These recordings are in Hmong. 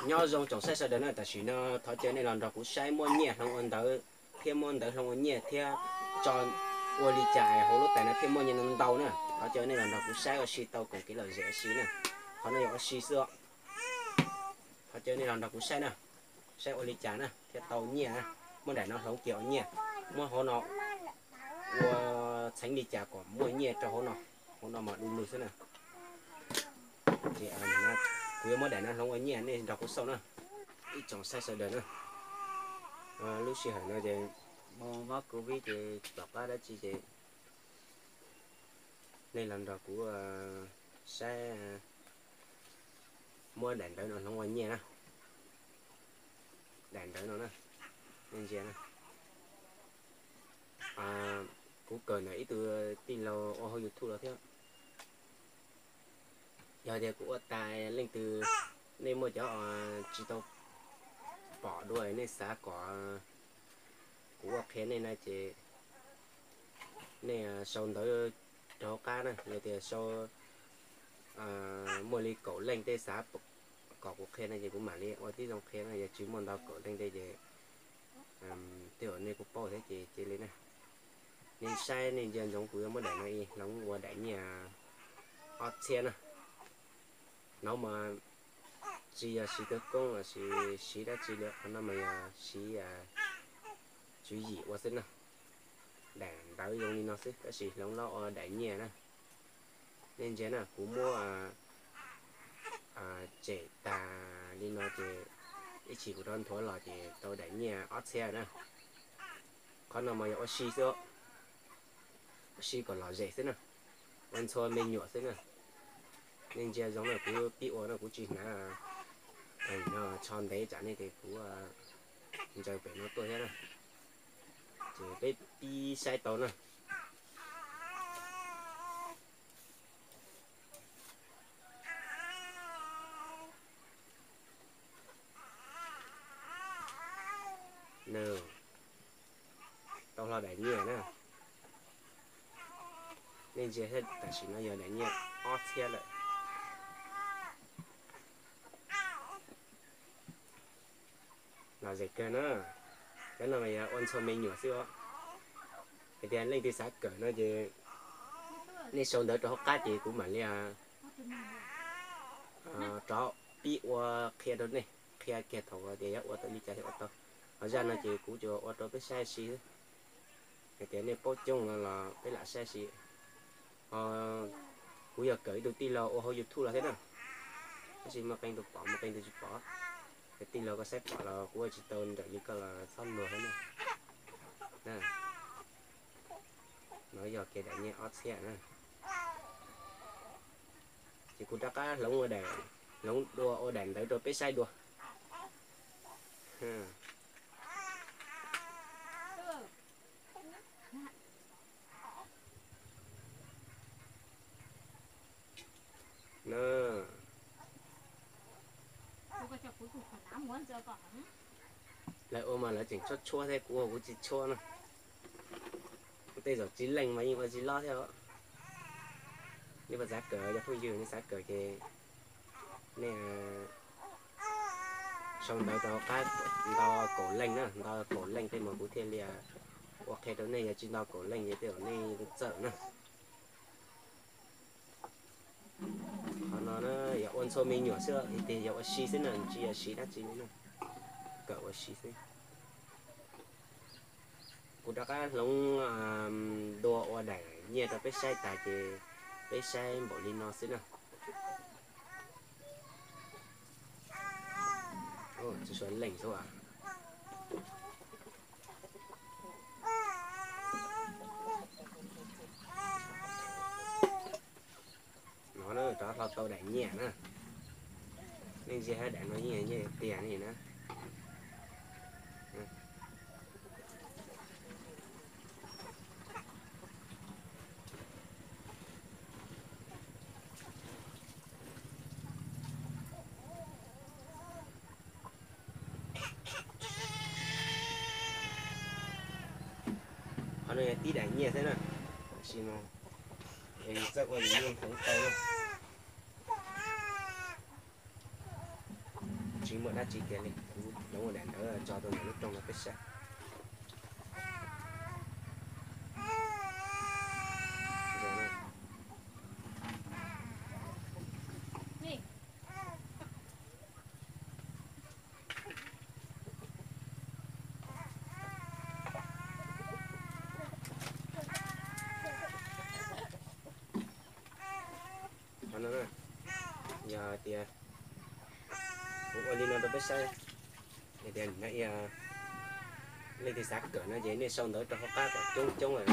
Nyob zoo tsoom saib sawv daws na, tam sim no thov caw nej los nrog kuv saib muab nyiaj hloov ua ntawv thiab muab ntawv hloov ua nyiaj thiab tso ua li cas hauv lub tais no thiaj muaj nyiaj ntau na. Thov caw nej los nrog kuv saib ua si tau koom kev lom zem ua si na. Qhov no yog ua si xwb os. Thov caw nej los nrog kuv saib na, saib ua li cas na thiaj tau nyiaj na. Muab daim no hloov kiag ua nyiaj, muab hauv no ua txheev li cas kom muaj nyiaj rau hauv no, hauv no mas du lug xwb na. Ces kuv yuav muab daim no hloov ua nyiaj, nej nrog kuv xauj na, ib tsoom saib sawv daws na. Lub sij hawm no ces mob covid ces tsis pom qab dab tsi ces nej los nrog kuv saib muab daim ntawv no hloov ua nyiaj na. Daim ntawv no na, nej ntsia na. Kuv kawm ntawm ib tug tij laug ua hauv YouTube los thiab. Yog tias kuv ua tas leej twg, nej muaj cov tsis tau pom dua nej xav kom kuv ua qhia nej na ces nej sau ntawv rau hauv qab na, yog tias sau muaj li kaum leej tej xav kom kuv qhia no ces kuv mam li ua tib zoo qhia na, yog tsis muaj ntau kaum leej tej ces tej zaum nej kuj paub thiab ces cia li na. Nej saib nej ntsia ntsoov kuv yuav muab daim no ib hloov ua daim nyiaj ob txhiab na. Hnov mas tsis yog siv khawv koob los sis siv dab tsi li, qhov no mas yog siv tswv yim ua xwb na. Daim ntawv zoo li no xwb tab sis hloov los ua daim nyiaj na. Nej ntsia na, kuv muab tsem tas li no ces ib chim kuv rov nthuav los ces tau daim nyiaj ob txhiab na. Qhov no mas yog ua si xwb, ua si kom lom zem xwb na, ua ntxhua me nyuam xwb na. Nej ntsia zoo na, kuv pib ua no kuv tsis hnav no tsho ntev tsam nej ces kuv ntsaws pem no tuaj thiab na. Ces peb pib saib tau na. Tau hlo daim nyiaj na. Nej ntsia tam sim no yog daim nyiaj ob txhiab lawm. Lom zem kawg na. Cov no mas yog ua ntxhua me nyuam xwb os. Hais tias leej twg xav kawm no ces nej sau ntawv rau hauv qab ces kuv mam li rov pib ua qhia rau nej, qhia kiag thaum tias yuav ua tau li cas thiaj ua tau. Ho zaj no ces kuv tsuas ua rau peb saib si xwb. Hais tias nej paub coob no los peb lam saib si. Ho kuv yog kawm ib tug tij laug ua hauv YouTube los thiab na, tab sis muaj qee tus pom muaj qee tus tsis pom. Cov tij laug koj saib pom los kuv ua tsis tau nrawm li koj los txhob luag thiab na. No yog kiag daim nyiaj ob txhiab na. Ces kuv rov qab hloov ua daim, hloov dua ua daim ntawv rau peb saib dua. Lawv ua mas lawv tseem tshuab tshuab thiab, kuv ua kuv tsis tshuab na. Tej zaum tsis leej mas yeej ua tsis loj thiab. Nej puas xav kawm, yog phooj ywg nej xav kawm ces nej sau ntawv rau qab ntau kaum leej na, ntau kaum leej tej mas kuv thiaj li ua qhia rau nej, yog tsis ntau kaum leej ces tej zaum nej txawm na. Qhov no na yog ua ntxhua me nyuam xwb, tias yog ua si xwb na, tsis yog siv dab tsi li na, kawm ua si xwb. Kuv rov qab hloov dua ua daim nyiaj rau peb saib tas ces peb saib npaum li no xwb na. Tsis suav leej xwb. No na, rov hlo tau daim nyiaj na. Nej ntsia hab daim no yeej nyiaj tiag li na. Qhov no yog tib daim nyiaj xwb na, tab sis mas txawj ua yus yeej hloov tau na. Tsis muaj dab tsi tiag li, kuv hloov ua daim ntawv tso rau ntawm lub rooj no peb saib. Qhov no na, yog hais tias kuv ua li no rau peb saib, hais tias leej twg xav kawm no ces nej sau ntawv rau hauv qab kom coob coob,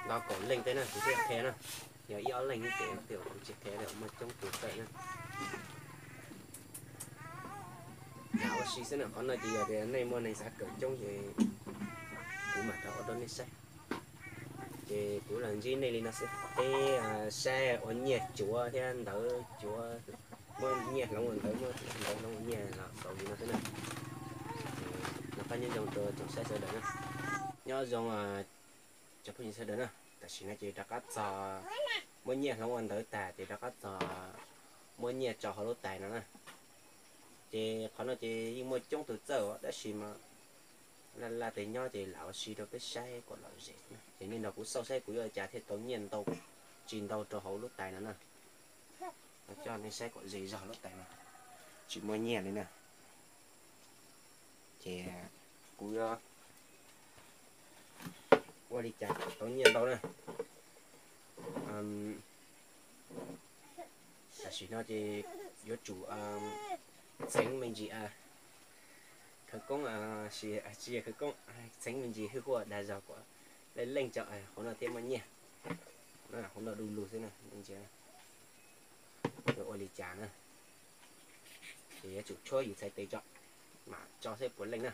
nto kaum leej tej na kuv thiaj qhia na. Yog ib ob leeg ces kuv tsis qhia, muaj coob tus tawm na. Lam ua si xwb na, qhov no ces yog tias nej muaj neeg xav kawm coob ces kuv mam rov ua rau nej saib. Ces kuv los ntsib nej li no xwb, peb saib ua nyiaj cuav thiab ntawv cuav, muab nyiaj hloov ua ntawv, muab ntawv hloov ua nyiaj los xaus li no xwb na. Noj qab nyob zoo rau tsoom saib sawv daws na. Nyob zoo cov phooj ywg sawv daws na, tam sim no ces rov qab txog muab nyiaj hloov ua ntawv tag ces rov qab txog muab nyiaj tso hauv lub tais no na. Ces qhov no ces yeej muaj coob tus txawj tab sis mas laj laj tes nyob ces lam ua si rau peb saib kom lom zem. Ces nej nrog kuv xauj saib kuv yuav ua cas thiaj tau nyiaj ntau tsis ntau rau hauv lub tais no na. Coj nej saib kom ze zog lub tais no, tsis muaj nyiaj li na. Ces kuv yuav ua li cas kom tau nyiaj ntau na. Tam sim no ces yuav tsum txheev me ntsis khawv koob, tsis yog khawv koob, txheev me ntsis hwj huam dag zog kom leej leej tso hauv no thiaj muaj nyiaj. Hauv no du lug xwb na, yuav ua li cas na. Ces yuav tsum tshuab yus txhais tes tso, mam tso saib puas leej na.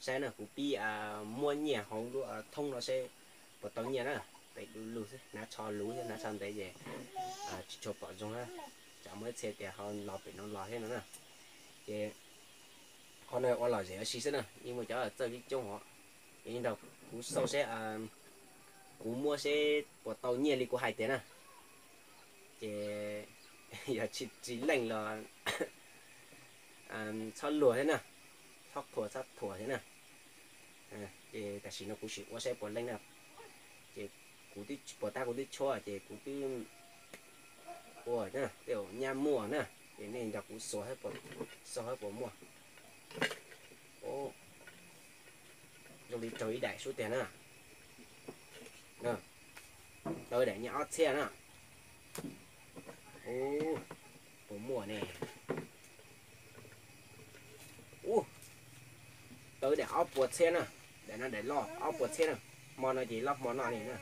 Saib na, kuv pib muab nyiaj hauv lub thoob no seb puas tau nyiaj na. Pem du lug xwb, hnav tsho luv thiab hnav tsho ntev ces tsis tshua pom zoo na. Tsam muaj ib txhia tias ho los pem no los thiab no na. Ces qhov no ua lom zem ua si xwb na, yeej muaj cov txawj coob coob os. Ces nrog kuv xauj seb, kuv muab seb puas tau nyiaj li kuv hais tias na. Ces yog tsis leej los txhob luag thiab na, txhob qhuas txhob thuam thiab na. Ces tam sim no kuv sim ua saib puas leej na. Ces kuv twb puas tab kuv twb tshuab ces kuv twb ua na, tej zaum nyab muaj na. Ces nej nrog kuv xauj saib puas muaj. Zoo li raug ib daim sub tiag na. Tau ib daim nyiaj ob txhiab na. Ub, puas muaj ne? Ub, tau ib daim ob puas txhiab na. Daim no daim loj ob puas txhiab na. Hmo no ces loj hmo no li na.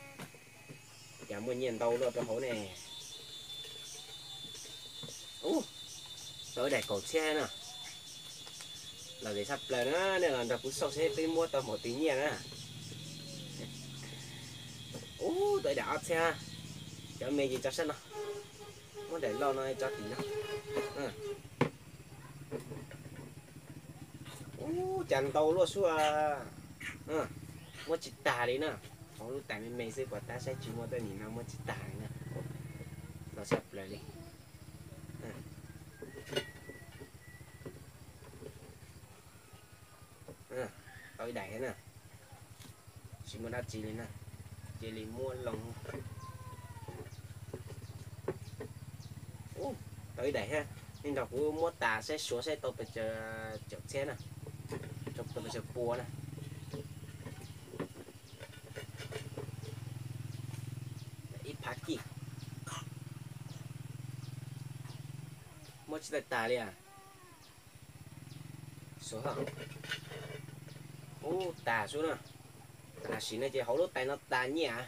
Cas muaj nyiaj ntau luaj rau hauv ne. Ub, tau ib daim kaum txhiab na. Lom zem tshaj plaws na, nej los nrog kuv xauj seb peb muab tau npaum twg nyiaj na. Ub, tau ib daim ob txhiab. Cov me ces tso sab no. Muab daim loj no tso tim no. Ub, cas ntau luaj sub. Muab tsis tag li na. Hauv lub tais me me xwb, puas tab saib tsis muaj tej nim no muab tsis tag li na. Ntau tshaj plaws li. Tau ib daim thiab na. Tsis muaj dab tsi li na. Cia li muab loo. Ub, tau ib daim thiab. Nej nrog kuv muab tas saib, suav saib tau pes tsawg txhiab na. Tau pes tsawg pua na. Ib phav kij. Muab tsis tau tas li as. Ub, tas sub na. Tam sim no ces hauv lub tais no tas nyiaj.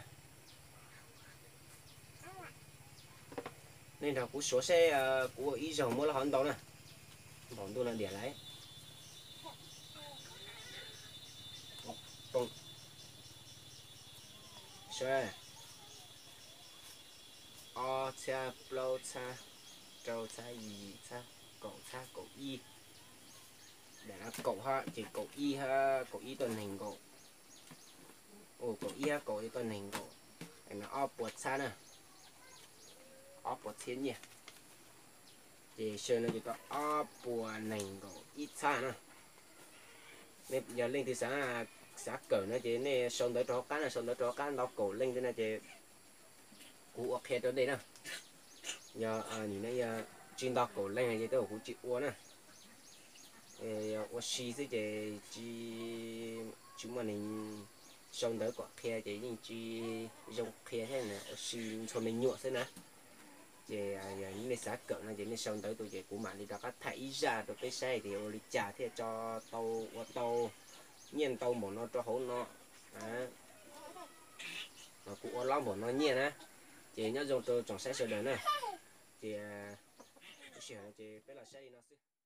Nej nrog kuv suav seb kuv ua ib zaug muab loj hov ntau na. Npaum ntuj no diam lawm. Saib, ob txhiab, plaub txhiab, rau txhiab, yim txhiab, kaum txhiab, kaum ib. Daim no kaum hab ces kaum ib hab, kaum ib tuaj nees nkaum. Kaum ib hab kaum ib tuaj nees nkaum. Daim no ob puas txhiab na. Ob puas txhiab nyiaj. Ces sawv no ces tau ob puas nees nkaum ib txhab na. Nej yog leej twg xav, xav kawm no ces nej sau ntawv rau hauv qab no, sau ntawv rau hauv qab ntau kaum leej xwb no ces kuv ua qhia rau nej na. Yog, yog tsis ntau kaum leej ces tej zaum kuv tsis ua na. Yog ua si xwb ces tsis, tsis muaj neeg sau ntawv kom qhia ces yeej tsis zoo qhia thiab na, ua si ntxhua me nyuam xwb na. Ces yog nej xav kawm no ces nej sau ntawv tuaj ces kuv mam li rov qab tham ib zaj rau peb saib tias ua li cas thiaj tso tau, ua tau nyiaj ntau npaum no rau hauv no. Mas kuv ua lob npaum no nyiaj na. Ces nyob zoo rau tsoom saib sawv daws na. Ces lub sij hawm no ces peb los saib li no xwb.